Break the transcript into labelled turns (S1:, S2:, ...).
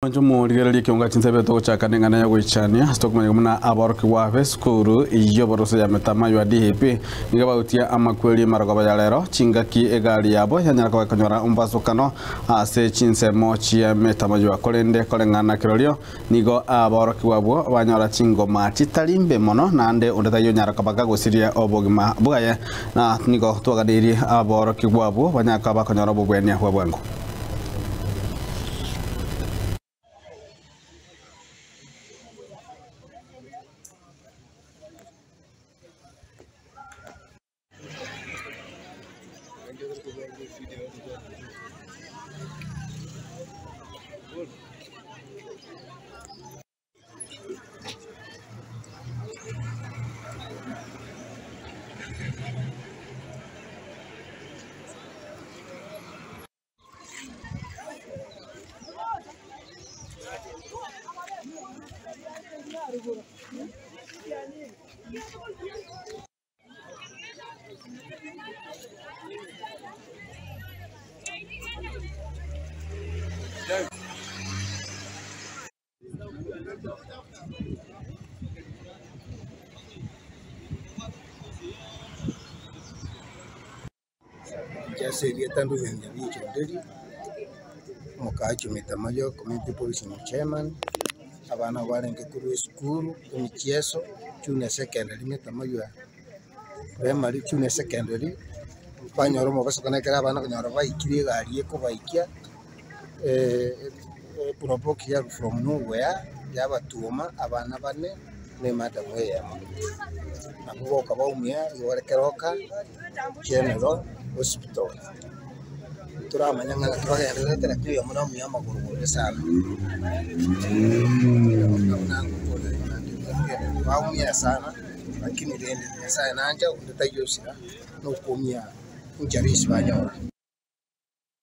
S1: Mwanche morigererie ekeongo chinsa togochaka neng'ana ya goichania ase tokomanya buna aborokigwa b'esukuru y'oboroso ya Metamaywa DEP nigo bagotia amakweri marogoba ya rero chingaki egari yabo yanyara koba ekonyora ombasokano ase chinsemo chia Metamaywa korende koreng'ana kerorio nigo aborokigwa abwo banyora chingoma chitari mbe mono naende onde taiyo onyara koba gagosiria obogima bwaye na nigo twaganeirie aborokigwa abwo banyara koba bakonyora obobwania bwa bwango.
S2: Inche ase erieta Reuben Nyabicha Onderi, omokaachi o Metamaywa Community Policing Chairman, abana barenge korwa esukuru, emichieso, junior secondary Metamaywa primary, junior secondary, banyora omobasokano ekero abana konyora baikire egari ekobaikia, eprovoke yarwa from nowhere, yabatwoma abana bane na emadam eyemo. Nabwo boka baumia igo bare keroka general hospital. Toramanya ng'a naki bagendererete lakini oyomo namuya amagoro bobe sana. Baumia sana lakini rende Nyasaye nanche onde taiyo osira na okoumia injuries banyora.